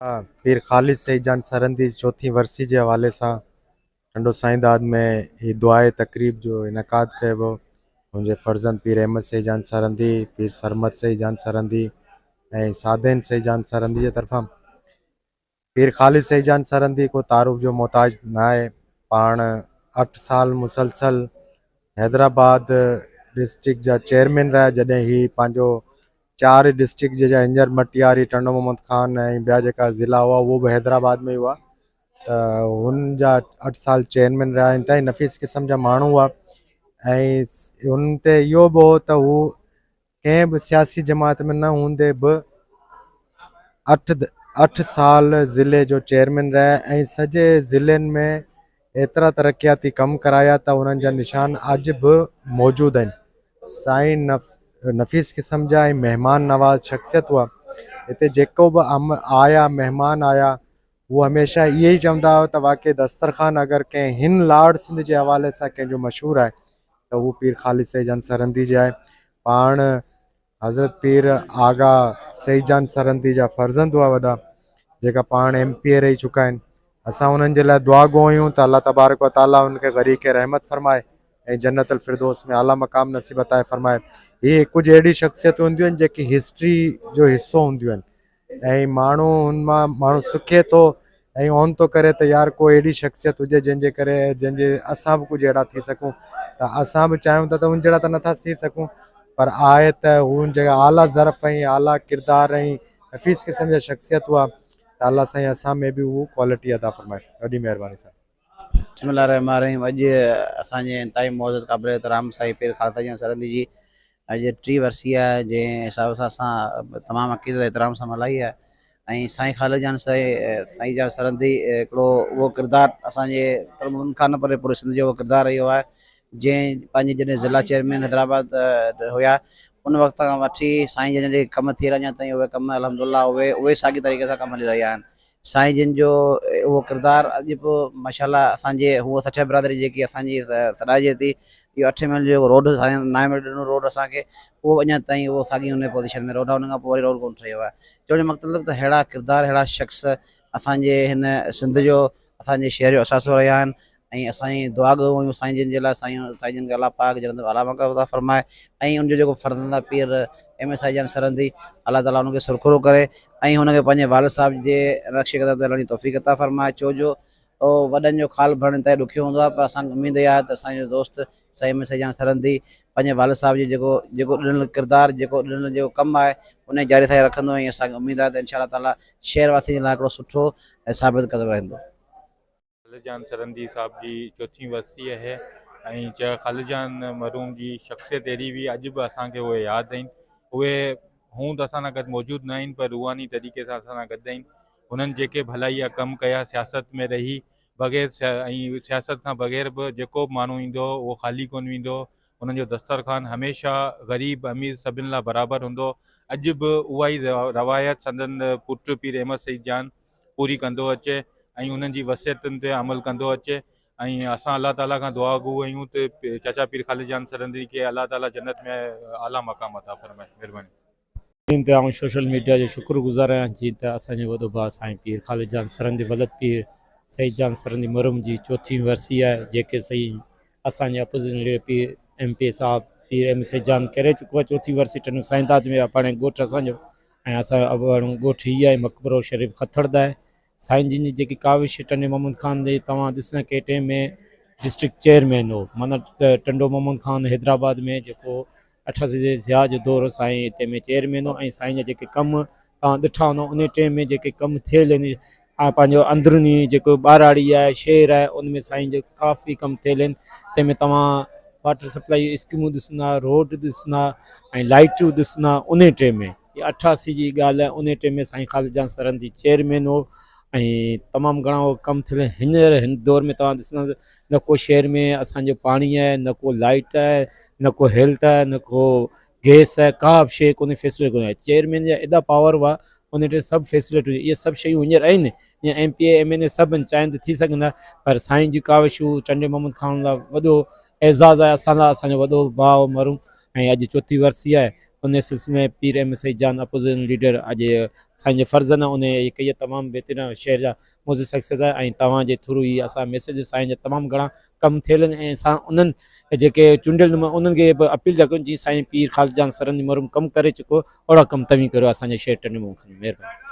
پير خالد سعيد جان سرهندي جي چوٿين ورسي جي حوالي سان ٽنڊو سائينداد ۾ هي دعائي تقريب جو انعقاد ڪيو ويو. منهنجي فرزند پير احمد سعيد جان سرهندي، پير سرمد سعيد جان سرهندي ۽ سادين سعيد جان سرهندي جي طرفان پير خالد سعيد جان سرهندي ڪو تعارف جو محتاج نه آهي. پاڻ اٺ سال مسلسل حيدرآباد ڊسٽرڪٽ جا چيئرمين رهيا جڏهن هي پنهنجو چار ڊسٽرڪٽ جا هينئر مٽياري، ٽنڊو محمد خان ۽ ٻيا جيڪا ضلعا هئا اهو به حيدرآباد ۾ ئي هئا ته هن جا اٺ سال چيئرمين رهيا انتهائي نفيس قسم جا ماڻهو هئا ۽ هن تي اهو به هو ته هو ڪنهن به سياسي جماعت ۾ نه هوندي به اٺ سال ضلعي جو چيئرمين رهيا ۽ سڄي ضلعن ۾ ايترا ترقياتي ڪم ڪرايا ته انهن جا نشان اڄ به موجود آهن. سائين نفيس قسم جا ۽ مهمان نواز شخصيت هئا. هتي جيڪو به آيا مهمان آيا هو هميشه اهي ئي چوندا هئا ته واقعي دسترخوان اگر ڪنهن هن لاڙ سنڌ جي حوالي سان ڪنهن جو مشهور آهي ته هو پير خالد سيد جان سرهندي جي آهي. پاڻ حضرت پير آغا سيد جان سرهندي جا فرزند هئا وڏا جيڪا پاڻ ايم پي اي رهي چڪا آهن اسان انهن جي لاء دعا گو آهيون ته الله تبارڪ و تعالي انهن کي غريق رحمت فرمائي ۽ جنت الفردوس ۾ اعليٰ مقام نصيب عطا فرمائي هي ڪجهه اهڙي شخصيتون هونديون آهن جيڪي هسٽري جو حصو هونديون آهن ۽ ماڻهو هن مان ماڻهو سکي ٿو ۽ اون ٿو ڪري ته يار ڪو اهڙي شخصيت هجي جنهن جي ڪري جنهن جي اسان به ڪجهه اهڙا ٿي سگهون ته اسان به چاهيون ٿا ته ان جهڙا ته نٿا ٿي سگهون پر آهي ته هو ان جهڙا اعليٰ ظرف ۽ اعليٰ ڪردار ۽ نفيس قسم جا شخصيت هئا ته الله سائين اسان ۾ به هو ڪوالٽي عطا فرمائي وڏي مهرباني سر. بسم الله الرحمٰن الرحيم اڄ اسان جي انتهائي معزز قابل احترام سائين پير خالصا جان سرهندي جي اڄ ٽي ورسي آهي جنهن حساب سان اسان تمام عقيدت احترام سان ملهائي آهي ۽ سائين خالد جان سائين سائين جان سرهندي هڪڙو اهو ڪردار اسان جي پرمن کان نه پر پوري سنڌ جو اهو ڪردار رهيو آهي جنهن پنهنجي جڏهن ضلع چيئرمين حيدرآباد هيا ان وقت کان وٺي سائين جن جي ڪم ٿي رهيا اڃا تائين اهي ڪم الحمد لله اهي اهي ساڳي طريقي سان ڪم هلي رهيا آهن سائين جن جو اهو ڪردار اڄ به ماشاء الله اسان جي هو سٺ برادري جيڪي اسان جي سڏائجي ٿي اهو اٺين ميل جو روڊ سائين نائين ميل ڏنو روڊ اسان کي اهو اڃا تائين اهو ساڳي ان پوزيشن ۾ روڊ آهي ان کان پوء وري روڊ ڪونه ٺهيو آهي چوڻ جو مطلب ته اهڙا ڪردار اهڙا شخص اسان جي هن سنڌ جو اسان جي شهر جو اثاثو رهيا آهن ۽ اسان جي دعا گو آهيون سائين جن جي لاء سائين سائين جن کي الله پاڪ جنت ۾ اعليٰ مقام عطا فرمائي ۽ ان جو جيڪو فرزند آهي پير ايم ايس I جان سرهندي الله تعالٰي ان کي سرخرو ڪري ۽ هن کي پنهنجي والد صاحب جي نقش قدم تي هلڻ جي توفيق عطا فرمائي ڇو جو وڏن جو خال ڀرڻ انتهائي ڏکيو هوندو آهي پر اسان کي اميد اها آهي ته اسان جو دوست سائين ايم ايس I جان سرهندي پنهنجي والد صاحب جي جيڪو جيڪو ڏنل ڪردار جيڪو ڏنل جيڪو ڪم آهي ان کي جاري ساري رکندو ۽ اسان کي اميد آهي ته انشاء الله تعالٰي شهر واسين جي لاء هڪڙو سٺو ۽ ثابت قدم رهندو. خالد جان سرهندي صاحب جي چوٿين ورسي آهي ۽ چيو خالد جان مرحوم جي شخصيت اهڙي هئي اڄ به اسان کي اهي ياد آهن اهي هوند اسان سان گڏ موجود نه آهن پر روحاني طريقي سان اسان سان گڏ آهن هنن جيڪي ڀلائي جا ڪم ڪيا سياست ۾ رهي بغير ۽ سياست کان بغير به جيڪو به ماڻهو ايندو هو اهو خالي ڪونه ويندو هو انهن جو دسترخوان هميشه غريب امير سڀن لاء برابر هوندو هو اڄ به اها ئي روايت سندن پٽ پير احمد سعيد جان پوري ڪندو اچي ۽ انهن جي وصيتن تي عمل ڪندو اچي ۽ اسان الله تعالي کان دعا گو آهيون ته چاچا پير خالد جان سرهندي کي الله تعالي جنت ۾ اعليٰ مقام عطا فرمائي مهرباني. جيئن ته آئون سوشل ميڊيا جو شڪر گذار آهيان جيئن ته اسان جو وڏو ڀاء سائين پير خالد جان سرهندي ولد پير سعيد جان سرهندي مرحوم جي چوٿين ورسي آهي جيڪي سائين اسان جي اپوزيشن ليڊر پير ايم پي صاحب پير ايم سيد جان ڪري چڪو آهي چوٿين ورسي ٽنو سائينداد ۾ اباڻي ڳوٺ اسان جو ۽ اسان جو اباڻو ڳوٺ هي آهي مقبرو شريف کٿڙد آهي سائين جن جي جيڪي ڪاوش ٽنڊي محمد خان جي توهان ڏسندا ڪي ٽيم ۾ ڊسٽرڪٽ چيئرمين هو معنيٰ ٽنڊو محمد خان حيدرآباد ۾ جيڪو 88 جي ضياء جو دور هو سائين اتي ۾ چيئرمين هو ۽ سائين جا جيڪي ڪم توهان ڏٺا هوندا انهي ٽيم ۾ جيڪي ڪم ٿيل آهن ۽ پنهنجو اندروني جيڪو ٻهراڙي آهي شهر آهي ان ۾ سائين جو ڪافي ڪم ٿيل آهن تنهن ۾ توهان واٽر سپلائي اسڪيمون ڏسندا روڊ ڏسندا ۽ لائٽون ڏسندا انهي ٽيم ۾ هي 88 جي ڳالهه آهي انهي ٽيم ۾ سائين خالد جان سرهندي چيئرمين هو ۽ تمام گهڻا اهي ڪم ٿيل آهن هينئر هن دور ۾ توهان ڏسندا نه ڪو شهر ۾ اسانجو پاڻي آهي نه ڪو لائٽ آهي نه ڪو هيلٿ آهي نه ڪو گيس آهي ڪا به شيء ڪونهي فيسلٽي ڪونهي چيئرمين جا ايڏا پاور هئا ان ٽائيم سڀ فيسلٽيون اهي سڀ شيون هينئر آهن جيئن M P A M N A سڀ آهن چاهين ته ٿي سگهن ٿا پر سائين جون ڪاوشون ٽنڊي محمد خان لاء وڏو اعزاز آهي اسان لاء اسان جو وڏو ڀاء مرحوم ۽ اڄ چوٿين ورسي آهي ان سلسلي ۾ پير احمد سعيد جان اپوزيشن ليڊر اڄ سائين جي فرزند ان هي ڪئي تمام بهترين شهر جا معزز شخصيت آهي ۽ توهان جي ٿرو هي اسان ميسيج سائين جا تمام گهڻا ڪم ٿيل آهن ۽ اسان انهن جيڪي چونڊيل نمائندا انهن کي به اپيل ٿا ڪيون جي سائين پير خالد جان سرهندي مرحوم ڪم ڪري چڪو اهڙا ڪم توهين ڪريو اسان جي شهر ٽنڊي محمد خان ۾ مهرباني.